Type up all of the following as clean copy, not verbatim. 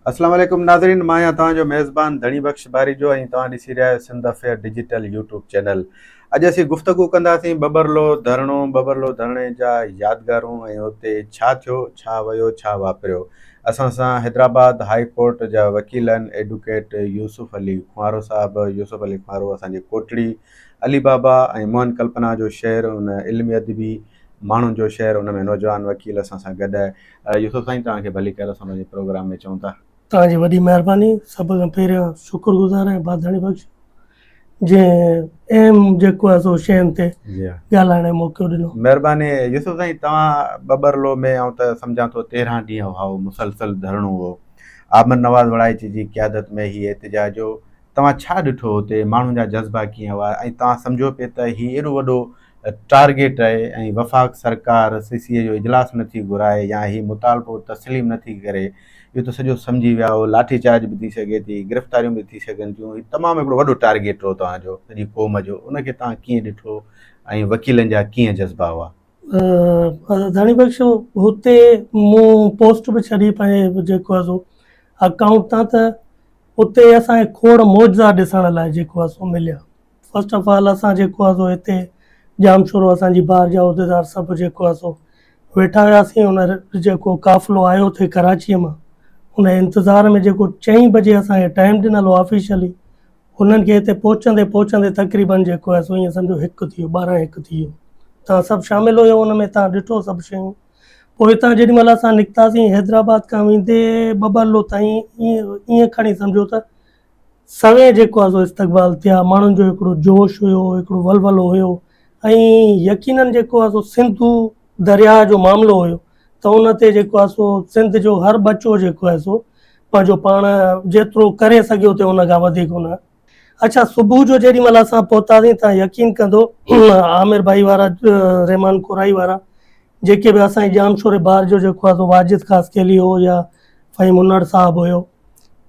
اسلام عليڪم ناظرين مان آهيان توهان جو ميزبان ڌڻي بخش باريجو ۽ توهان ڏسي رهيا آهيو Sindh affair digital YouTube channel اڄ اسين گفتگو ڪنداسين ٻٻرلو ڌرڻو ٻٻرلو ڌرڻي جا يادگارون ۽ اتي ڇا ٿيو ڇا ويو ڇا واپريو اسان سان حيدرآباد هائي ڪورٽ جا وڪيل آهن ايڊوڪيٽ يوسف علي کنوارو صاحب يوسف علي کنوارو اسان جي ڪوٽڙي علي بابا ۽ موهن ڪلپنا جو شهر ان علمي ادبي ماڻهن جو شهر ان ۾ نوجوان وڪيل اسان سان گڏ آهي يوسف سائين توهان کي ڀلي ڪر اسان پنهنجي پروگرام ۾ چئون ٿا. توهان جي وڏي مهرباني سڀ کان پهريان شڪر گذار آهيان با ڌڻي بخش جنهن اهم جيڪو آهي سو شين تي ڳالهائڻ جو موقعو ڏنو. مهرباني يوسف سائين توهان ٻٻرلو ۾ آئون ته سمجهان ٿو 13 ڏينهن هئا مسلسل ڌرڻو هو عامر نواز وڙائچ جي قيادت ۾ هي احتجاج هو توهان ڇا ڏٺو اتي ماڻهن جا جذبا ڪيئن هئا ۽ توهان سمجهو پئي ته هي ايڏو وڏو ٽارگيٽ آهي ۽ وفاق سرڪار سي سي اي جو اجلاس نٿي گهرائي يا هي مطالبو تسليم نٿي ڪري اهو ته سڄو سمجهي ويا هو لاٺي چارج به ٿي سگهي ٿي گرفتاريون به ٿي سگهن ٿيون هي تمام هڪڙو وڏو ٽارگيٽ هو توهان جو سڄي قوم جو ان کي توهان ڪيئن ڏٺو ۽ وڪيلن جا ڪيئن جذبا هئا. ڌڻي بخش هتي مون پوسٽ به ڇڏي پنهنجي جيڪو آهي سو اڪائونٽ تان ته اتي اسان کي کوڙ معجزا ڏسڻ لاء جيڪو آهي سو مليا. فرسٽ آف آل اسان جيڪو آهي سو هتي ڄامشورو اسان جي بار جا عهديدار سڀ جيڪو آهي سو ويٺا هياسين ان جيڪو قافلو آيو ٿي ڪراچيء مان ان انتظار ۾ جيڪو چئين بجي اسان کي ٽائيم ڏنل هو آفيشلي انهن کي هتي پهچندي پهچندي تقريبن جيڪو آهي سو ائين سمجهو هڪ ٿي ويو 12 هڪ ٿي ويو تان سڀ شامل هيو ان ۾ تان ڏٺو سڀ شيون پوء هتان جيڏي مهل اسان نڪتاسين حيدرآباد کان ويندي ٻٻرلو تائين ائين کڻي سمجهو ته سوين جيڪو آهي سو استقبال ٿيا ماڻهن جو هڪڙو جوش هيو هڪڙو ولولو هيو ۽ يقينن جيڪو آهي سو سنڌو درياهه جو معاملو هيو ته ان تي جيڪو آهي سو سنڌ جو هر ٻچو جيڪو آهي سو پنهنجو پاڻ جيترو ڪري سگهيو ٿي ان کان وڌيڪ ان اڇا صبح جو جيڏي مهل اسان پهتاسين تان يقين ڪندو عامر ڀائي وارا رحمان ڪورائي وارا جيڪي به اسان جي ڄامشوري بار جو جيڪو آهي سو واجد خاصخيلي هو يا فهيم انڙ صاحب هيو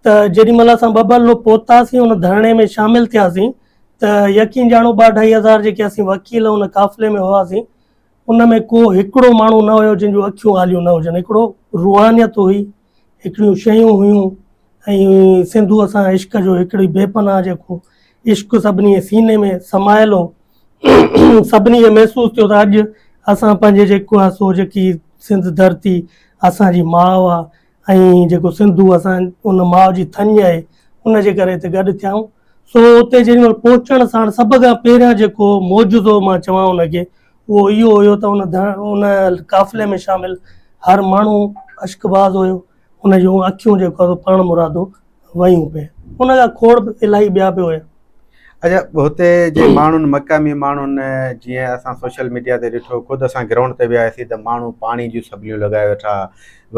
ته جيڏي مهل اسان ٻٻرلو پهتاسين ان ڌرڻي ۾ شامل ٿياسين ته يقين ڄاڻو ٻه اڍائي هزار جيڪي اسين وڪيل ان قافلي ۾ هئاسين ان ۾ ڪو هڪڙو ماڻهو نه هيو جنهن جون اکيون آليون نه هجن هڪڙو روحانيت هئي هڪڙيون شيون هيون ۽ سنڌوء سان عشق جو هڪڙي بي پناهه جيڪو عشق سڀني جي سيني ۾ سمايل هو سڀني کي محسوس ٿيو ته اڄ اسان پنهنجي جيڪو آهي سو جيڪي سنڌ ڌرتي اسان جي ماء آهي ۽ جيڪو سنڌو اسان ان ماء جي ٿڃ آهي ان جي ڪري هتي گڏ ٿيا آهيون سو اتي جيڏي مهل پهچڻ ساڻ سڀ کان پهريان جيڪو معجزو مان چوان ان کي اهو اهو هيو ته ان ان قافلي ۾ شامل هر ماڻهو اشڪباز هيو ان جون اکيون جيڪو آهي پاڻ مرادو ويون پئي ان جا کوڙ به الاهي ٻيا به هيا. اچا هتي جي ماڻهن مقامي ماڻهن جيئن اسان سوشل ميڊيا تي ڏٺو خود اسان گرائونڊ تي به آياسين ته ماڻهو پاڻي جون سبليون لڳائي ويٺا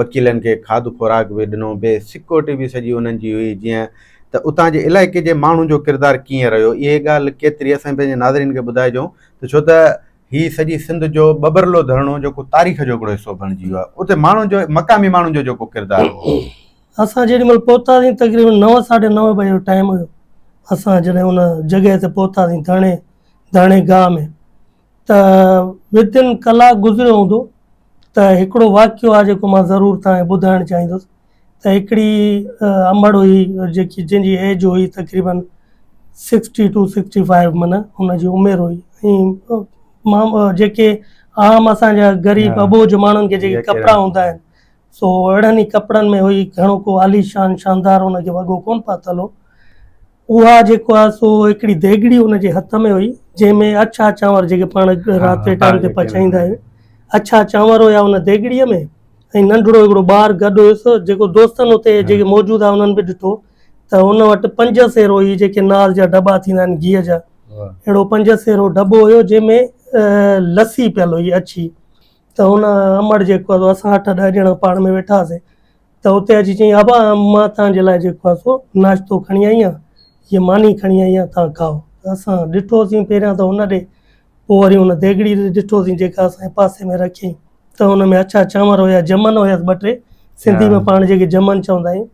وڪيلن کي کاڌ خوراڪ به ڏنو بي سيڪورٽي به سڄي انهن جي هئي جيئن ته اتان جي علائقي جي ماڻهن جو ڪردار ڪيئن رهيو اهي ڳالهه ڪيتري اسان پنهنجي ناظرين کي ٻڌائجو ته ڇو ته هي سڄي سنڌ جو ٻٻرلو ڌرڻو جيڪو تاريخ جو هڪڙو حصو بڻجي ويو آهي اتي ماڻهن جو مقامي ماڻهن جو جيڪو ڪردار هو. اسان جيڏي مهل پهتاسين تقريبن نو ساڍي نو بجي جو ٽائيم هيو اسان جڏهن ان جڳهه تي پهتاسين ڌرڻي ڌرڻي گاهه ۾ ته ودن ڪلاڪ گذريو هوندو ته هڪڙو واقعو آهي جيڪو مان ضرور توهان کي ٻڌائڻ چاهيندس ته هڪڙي امڙ هئي جيڪي جنهن جي ايج هئي تقريبن سڪسٽي ٽو سڪسٽي فائيو معنيٰ هن جي عمر هئي ۽ مان جيڪي عام اسان جا غريب اٻوجهه ماڻهن کي جيڪي ڪپڙا هوندا آهن سو اهڙن ئي ڪپڙن ۾ هئي گهڻو ڪو عاليشان شاندار هن کي وڳو ڪونه پاتل هو اها جيڪو آهي سو هڪڙي ديڳڙي هن جي هٿ ۾ هئي جنهن ۾ اڇا چانور جيڪي پاڻ رات جي ٽائيم تي پچائيندا آهيون اڇا چانور هيا ان ديڳڙيء ۾ ۽ ننڍڙو هڪڙو ٻار گڏ هيس جيڪو دوستن اتي جيڪي موجود هئا انهن به ڏٺو ته ان وٽ پنج سيرو هي جيڪي ناز جا ڊٻا ٿيندا آهن گيهه جا اهڙو پنج سيرو ڊٻو هيو جنهن ۾ لسي پيل هئي اڇي ته ان امڙ جيڪو آهي اسان اٺ ڏهه ڄڻا پاڻ ۾ ويٺا هئاسين ته اتي اچي چيائين ابا مان توهان جي لاء جيڪو آهي سو ناشتو کڻي آئي آهيان هيء ماني کڻي آئي آهيان توهان کائو ته اسان ڏٺوسين پهريان ته هن ڏي پوء وري ان ديڳڙي ڏي ڏٺوسين جيڪا اسان جي پاسي ۾ رکيائين ته ان ۾ اڇا چانور هيا جمن هيس ٻه ٽي سنڌي ۾ پاڻ جيڪي جمن چوندا آهيون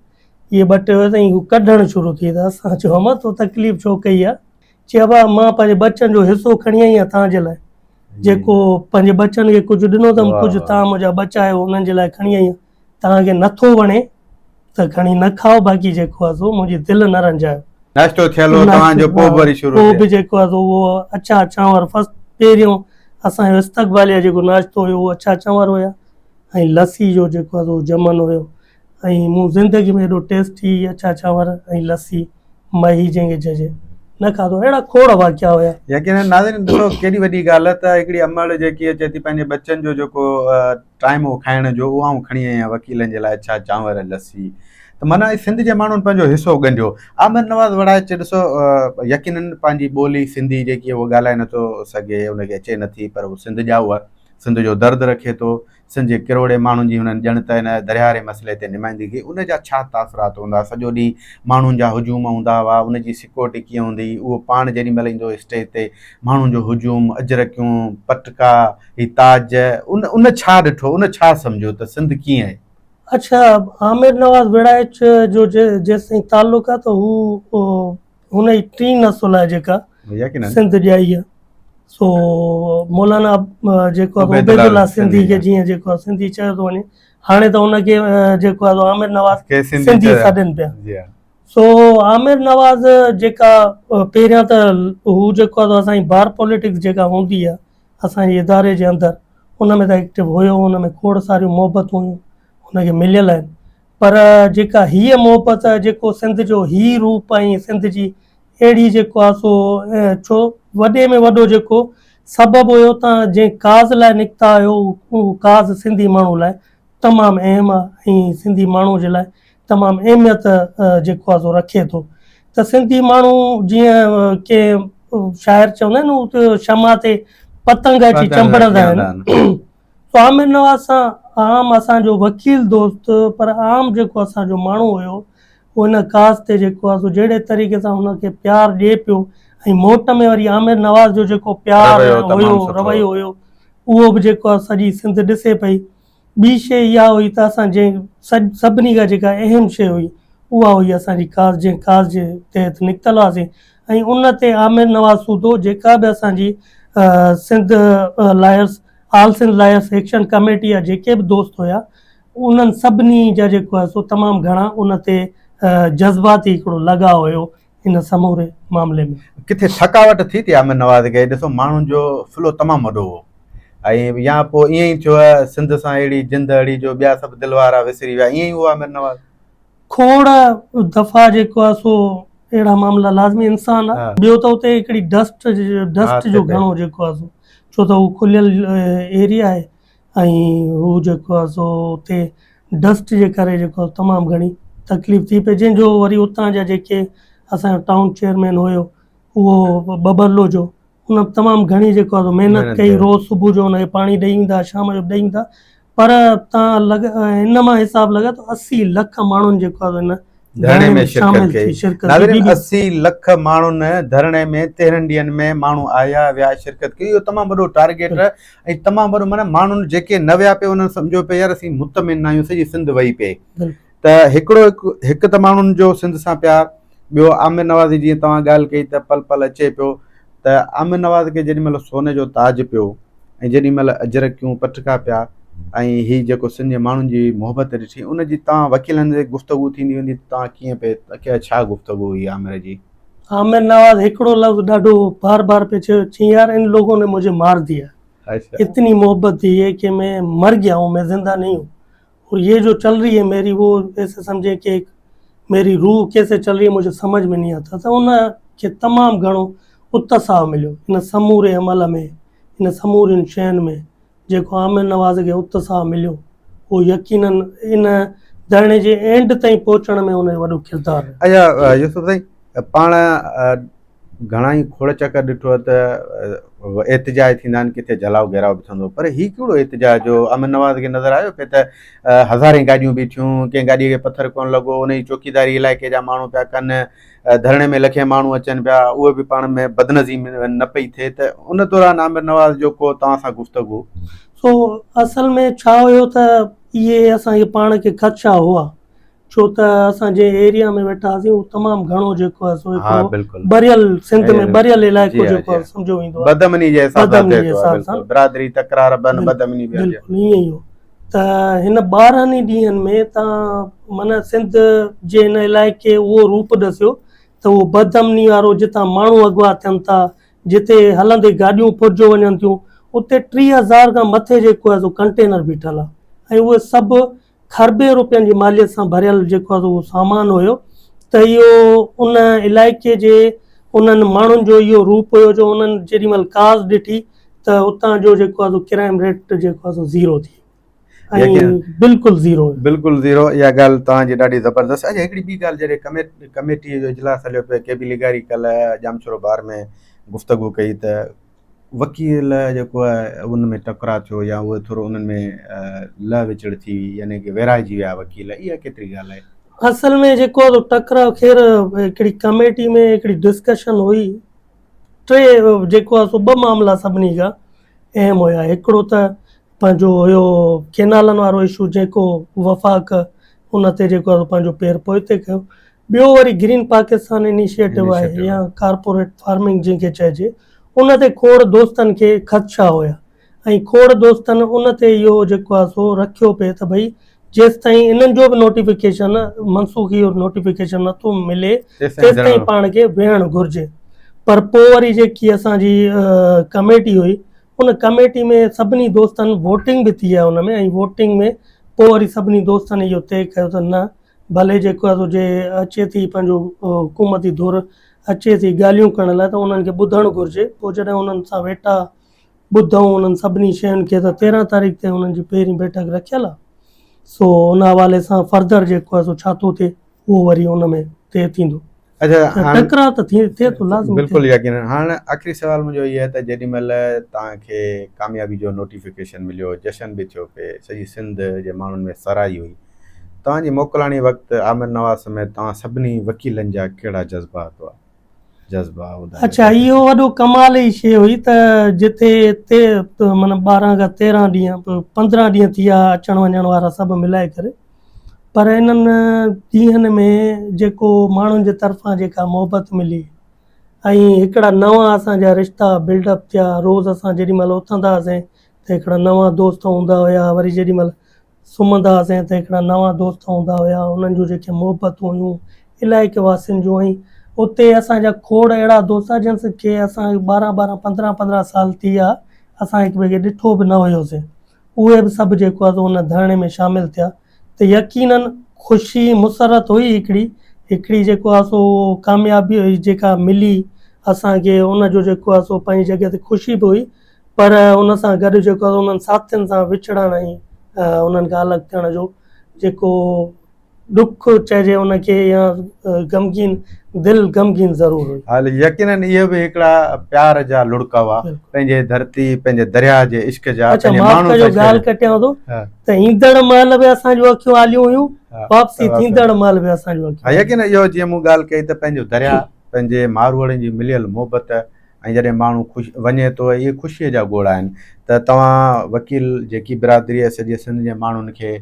اهي ٻه ٽي هيس ۽ هو ڪڍڻ شروع ٿي ته اسان چيو امان تو تڪليف ڇو ڪئي آهي چي ابا مان پنهنجي ٻچن جو حصو کڻي آئي آهيان توهان جي لاء جيڪو پنهنجي ٻچن کي ڪجهه ڏنو اٿم ڪجهه توهان منهنجا ٻچا آهيو انهن جي لاء کڻي آئي آهيان توهان کي نٿو وڻي ته کڻي نه کائو باقي جيڪو آهي سو منهنجي دل نه رنجايو. ناشتو ٿيل هو توهان جو پوء به وري شروع پوء به جيڪو آهي سو اهو اڇا چانور فرسٽ پهريون اسان جو استقباليه جيڪو ناشتو هيو اهو اڇا چانور هيا ۽ لسي جو جيڪو آهي سو جمن هيو ۽ مون زندگي ۾ ايڏو ٽيسٽي اڇا چانور ۽ لسي مهي جنهن کي چئجي نه کاڌو اهڙا کوڙ واقعا هيا. يقينن ناظرين ڏسو ڪيڏي وڏي ڳالهه ته هڪڙي امڙ جيڪي اچي ٿي پنهنجي ٻچن جو جيڪو ٽائيم هو کائڻ جو اهو آئون کڻي آئي آهيان وڪيلن جي لاء ڇا چانور لسي ته معنيٰ سنڌ جي ماڻهن پنهنجو حصو ڳنڍيو عامر نواز وڙائچ ڏسو يقينن پنهنجي ٻولي سنڌي جيڪي اهو ڳالهائي نٿو سگهي ان کي اچي نٿي پر هو سنڌ ڄائو آهي سنڌ جو درد رکي ٿو سنڌ جي ڪروڙين ماڻهن جي هنن ڄڻ ته هن درياهه واري مسئلي تي نمائندگي ان جا ڇا تاثرات هوندا سڄو ڏينهن ماڻهن جا هجوم هوندا هئا ان جي سيڪورٽي ڪيئن هوندي هئي اهو پاڻ جيڏي مهل ايندو هو اسٽيج تي ماڻهن جو هجوم اجرڪيون پٽڪا هي تاج ان ان ڇا ڏٺو ان ڇا سمجهيو ته سنڌ ڪيئن آهي؟ اڇا عامر نواز وڙائچ جو جيستائين تعلق آهي ته هو هن جي ٽين نسل آهي جيڪا سنڌ ڄائي آهي سو مولانا جيڪو آهي عبيد الله سنڌي کي جيئن جيڪو آهي سنڌي چيو ٿو وڃي هاڻي ته ان کي جيڪو آهي عامر نواز سنڌي سڏين پيا سو عامر نواز جيڪا پهريان ته هو جيڪو آهي اسان جي بار پوليٽڪس جيڪا هوندي آهي اسان جي اداري جي اندر ان ۾ ته ايڪٽو هيو ان ۾ کوڙ ساريون محبتون هيون ان کي مليل آهن پر جيڪا هيء محبت جيڪو سنڌ جو هي روپ ۽ سنڌ جي اهڙي جيڪو آهي سو ڇو وڏي ۾ وڏو جيڪو سبب هيو تان جنهن ڪاز لاء نڪتا آهيو اهو ڪاز سنڌي ماڻهو لاء تمام اهم آهي ۽ سنڌي ماڻهو جي لاء تمام اهميت جيڪو آهي سو رکي ٿو ته سنڌي ماڻهو جيئن ڪي شاعر چوندا آهن اتي شمع تي پتنگ اچي چنبڙندا آهن سو عامر نواز سان عام اسان جو وڪيل دوست پر عام جيڪو اسان جو ماڻهو هيو اهو ان ڪاز تي جيڪو آهي سو جهڙي طريقي سان هن کي پيار ڏئي پيو ۽ موٽ ۾ وري عامر نواز جو جيڪو پيار هيو رويو هيو اهو به جيڪو آهي سڄي سنڌ ڏسي پئي ٻي شيء اها هئي ته اسان جنهن سڀني کان جيڪا اهم شيء هئي اها هئي اسان جي ڪاز جنهن ڪاز جي تحت نڪتل هئاسين ۽ ان تي عامر نواز سوڌو جيڪا به اسان جي Sindh lawyers all Sindh lawyers action committee جا جيڪي به دوست هيا انهن سڀني جا جيڪو آهي سو تمام گهڻا ان تي جذباتي هڪڙو لڳاء هيو ان سموري معاملي ۾. ڪٿي ٿڪاوٽ ٿي ٿي عامر نواز کي ڏسو ماڻهن جو فلو تمام وڏو هو ۽ يا پوء ائين ئي ٿيو سنڌ سان اهڙي جند اڙي جو ٻيا سڀ دل وارا وسري ويا ائين ئي هو عامر نواز. کوڙ دفعا جيڪو آهي سو اهڙا معاملا لازمي انسان آهي ٻيو ته اتي هڪڙي ڊسٽ ڊسٽ جو گهڻو جيڪو آهي سو ڇو ته هو کليل ايريا آهي ۽ هو جيڪو آهي سو اتي ڊسٽ جي ڪري جيڪو آهي تمام گهڻي تڪليف ٿي پئي جنهن جو وري اتان جا جيڪي اسان جو ٽائون چيئرمين هيو اهو ٻٻرلو جو ان تمام گهڻي جيڪو آهي محنت ڪئي روز صبح جو ان کي پاڻي ڏئي ويندا شام جو ڏئي ويندا پر تان لڳ ان مان حساب لڳا ته 80 لک ماڻهن جيڪو آهي ان ڌرڻي ۾ شرڪت ڪئي ناظرين 80 لک ماڻهن ڌرڻي ۾ 13 ڏينهن ۾ ماڻهو آيا ويا شرڪت ڪئي اهو تمام وڏو ٽارگيٽ ۽ تمام وڏو معنيٰ ماڻهن جيڪي نه ويا پئي انهن سمجهيو پئي يار اسين مطمئن نه آهيون سڄي سنڌ وئي پئي ته هڪڙو هڪ ته ماڻهن جو سنڌ سان پيار ٻيو عامر نواز جي جيئن توهان ڳالهه ڪئي ته پل پل اچي پيو ته عامر نواز کي جيڏي مهل سون جو تاج پيو ۽ جيڏي مهل اجرڪيون پٽڪا پيا ۽ هي جيڪو سنڌ جي ماڻهن جي محبت ڏٺي ان جي توهان وڪيلن سان گفتگو ٿيندي هوندي ته توهان ڪيئن پئي ڪيا ڇا گفتگو هئي عامر جي؟ عامر نواز هڪڙو لفظ ڏاڍو بار بار پئي چيو چي يار ان لوگون ني مجهي مار ديا اتني محبت the هي ڪي مين مر گيا هون مين زنده نهين هون اور يه جو چل رهي هي ميري وو ايسي سمجهي ڪي ايڪ ميري روح ڪيسي چل رهي هي مجهي سمجهه ۾ نهين آتا ته ان کي تمام گهڻو اتساهه مليو ان سموري عمل ۾ ان سمورين شين ۾ جيڪو عامر نواز کي اتساهه مليو اهو يقينن ان ڌرڻي جي اينڊ تائين پهچڻ ۾ ان جو وڏو ڪردار رهيو. اچا يوسف سائين پاڻ گهڻا ئي کوڙ چڪر ڏٺو ته احتجاج ٿيندا آهن ڪٿي جلاء گهيراء به ٿيندو پر هي ڪهڙو احتجاج جو عامر نواز کي نظر آيو پئي ته هزارين گاڏيون بيٺيون ڪنهن گاڏي کي پٿر ڪونه لڳو ان جي چوڪيداري علائقي جا ماڻهو پيا ڪن ڌرڻي ۾ لکين ماڻهو اچن پيا اهي به پاڻ ۾ بدنظمي نه پئي ٿئي ته ان دوران عامر نواز جو ڪو توهان سان گفتگو. سو اصل ۾ ڇا هيو ته اهي اسان کي پاڻ کي خدشا هئا ڇو ته اسان جنهن ايريا ۾ ويٺا هئاسين اهو تمام گهڻو جيڪو آهي سو هڪڙو ٻريل سنڌ ۾ ٻريل علائقو جيڪو آهي سمجهيو ويندو آهي بدامني جي حساب سان برادري تڪرار بدامني بلڪل ائين ئي هو. ته هن 12 ئي ڏينهن ۾ تان معنيٰ سنڌ جي هن علائقي اهو روپ ڏسيو ته اهو بدامني وارو جتان ماڻهو اغوا ٿين ٿا، جتي هلندي گاڏيون ڦرجيو وڃن ٿيون، اتي 3000 کان مٿي جيڪو آهي سو ڪنٽينر بيٺل آهي ۽ اهي سڀ کربين روپين جي ماليت سان ڀريل جيڪو آهي سو اهو سامان هيو ته اهو ان علائقي جي انهن ماڻهن جو اهو روپ هيو جو انهن جيڏي مهل ڪاز ڏٺي ته اتان جو جيڪو آهي سو ڪرائم ريٽ جيڪو آهي سو زيرو ٿي ويو ۽ بلڪل زيرو هيو. بلڪل زيرو اها ڳالهه توهان جي ڏاڍي زبردست. اڇا هڪڙي ٻي ڳالهه جڏهن ڪميٽي جو اجلاس هليو پئي ڪي بي لغاري ڪلهه ڄامشورو بار ۾ گفتگو ڪئي ته وڪيل جيڪو آهي ان ۾ ٽڪراء ٿيو يا اهي ٿورو انهن ۾ لهه وچڙ ٿي وئي يعني ڪي ويرائجي ويا وڪيل اها ڪيتري ڳالهه آهي؟ اصل ۾ جيڪو آهي ٽڪراء خير هڪڙي ڪميٽي ۾ هڪڙي ڊسڪشن هئي ٽي جيڪو آهي سو ٻه معاملا سڀني کان اهم هيا هڪڙو ته پنهنجو هيو ڪينالن وارو اشو جيڪو وفاق ان تي جيڪو آهي پنهنجو پير پوئتي ڪيو ٻيو وري گرين پاڪستان انيشيٽو آهي يا ڪارپوريٽ فارمنگ جنهن کي چئجي ان تي کوڙ دوستن کي خدشا هيا ۽ کوڙ دوستن ان تي اهو جيڪو آهي سو رکيو پئي ته ڀئي جيستائين انهن جو به نوٽيفڪيشن منسوخي جو نوٽيفڪيشن نٿو ملي تيستائين پاڻ کي ويهڻ گهرجي پر پوء وري جيڪي اسان جي ڪميٽي هئي ان ڪميٽي ۾ سڀني دوستن ووٽنگ به ٿي آهي ان ۾ ۽ ووٽنگ ۾ پوء وري سڀني دوستن اهو طئي ڪيو ته نه ڀلي جيڪو آهي سو جي اچي ٿي پنهنجو حڪومتي ڌر اچي ٿي ڳالهيون ڪرڻ لاء ته انهن کي ٻڌڻ گهرجي پوء جڏهن انهن سان ويٺا ٻڌئون انهن سڀني شين کي ته 13 تاريخ تي انهن جي پهرين بيٺڪ رکيل آهي سو ان حوالي سان فردر جيڪو آهي سو ڇا ٿو ٿئي اهو وري ان ۾ طئي ٿيندو. اڇا هاڻ ٽڪراء ته ٿئي ٿئي ٿو لازمي ٿئي بلڪل يقينن هاڻ آخري سوال منهنجو هي آهي ته جيڏي مهل توهان کي ڪاميابي جو نوٽيفڪيشن مليو جشن به ٿيو پئي سڄي سنڌ جي ماڻهن ۾ سرهائي هئي توهان جي موڪلاڻي وقت عامر نواز سميت توهان سڀني وڪيلن جا ڪهڙا جذبات هئا جذبا ٻڌايو اڇا اهو وڏو ڪمال جي شيء هئي ته جتي تي معنيٰ 12 کان 13 ڏينهن 15 ڏينهن ٿي ويا اچڻ وڃڻ وارا سڀ ملائي ڪري پر انهن ڏينهن ۾ جيڪو ماڻهن جي طرفان جيڪا محبت ملي ۽ هڪڙا نوان اسان جا رشتا بلڊ اپ ٿيا روز اسان جيڏي مهل اٿندا هئاسين ته هڪڙا نوان دوست هوندا هيا وري جيڏي مهل سمهندا هئاسين ته هڪڙا نوان دوست هوندا هيا انهن جون جيڪي محبتون هيون علائقي واسين جون ۽ اتي اسان جا کوڙ اهڙا دوست هئا جن کي اسان 12 12 15 15 سال ٿي ويا اسان هڪ ٻئي کي ڏٺو به نه هيوسين اهي به سڀ جيڪو آهي سو ان ڌرڻي ۾ شامل ٿيا ته يقينن خوشي مسرت هئي هڪڙي هڪڙي جيڪو آهي سو ڪاميابي هئي جيڪا ملي اسان کي ان جو جيڪو آهي سو پنهنجي جڳهه تي خوشي به هئي پر ان سان گڏ جيڪو آهي انهن ساٿين سان وڇڙڻ ۽ انهن کان الڳ ٿيڻ جو جيڪو ڏک چئجي ان کي يا غمگين دل غمگين ضرور هئي. حال يقينن اهي به هڪڙا پيار جا لڙڪ هئا پنهنجي ڌرتي پنهنجي درياهه جي عشق جا اڇا پنهنجي معاف ماڻهن ڪجو سان عشق ڳالهه جا. ڪٽيان ٿو ها. ته ايندڙ مهل به اسان جون اکيون آليون هيون ها، واپسي ته ٿيندڙ مهل به اسان جون اکيون ها يقينن اهو جيئن مون ڳالهه ڪئي ته پنهنجو درياهه پنهنجي ماروئڙن جي مليل محبت ۽ جڏهن ماڻهو خوش وڃي ٿو اهي خوشيء جا ڳوڙها آهن ته توهان وڪيل جيڪي برادري سڄي سنڌ جي ماڻهن کي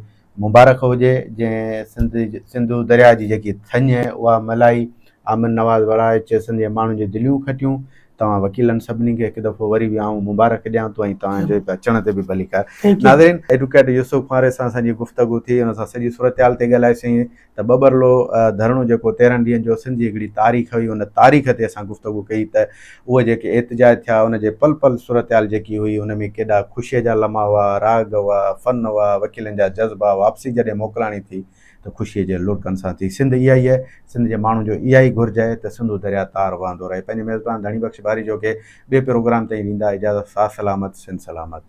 مبارڪ هجي جنهن سنڌ سنڌو درياء جي جيڪي ٿڃ اها ملائي عامر نواز وڙائچ سنڌ جي ماڻهن جون دليون کٽيون توهان وڪيلن سڀني کي هڪ دفعو وري به آئون مبارڪ ڏيان ٿو ۽ توهان جو اچڻ تي به ڀليڪار ناظرين ايڊوڪيٽ يوسف خواري سان اسان جي گفتگو ٿي ان سان سڄي صورتحال تي ڳالهايوسين ته ٻٻرلو ڌرڻو جيڪو 13 ڏينهن جو سنڌ جي هڪڙي تاريخ هئي ان تاريخ تي اسان گفتگو ڪئي ته اهي جيڪي احتجاج ٿيا ان جي پل پل صورتحال جيڪي هئي ان ۾ ڪيڏا خوشيء جا لمحا هئا، راڳ هئا، فن هئا، وڪيلن جا جذبا، واپسي جڏهن موڪلاڻي ٿي ته خوشيء جي لڙڪن سان ٿي. سنڌ اها ئي آهي، سنڌ جي ماڻهن جو اها ئي گهرج آهي ته سنڌو درياء تار وهندو رهي. پنهنجي ميزبان ڌڻي بخش باريجو کي ٻئي پروگرام تائين ڏيندا اجازت ساٿ سلامت سنڌ سلامت.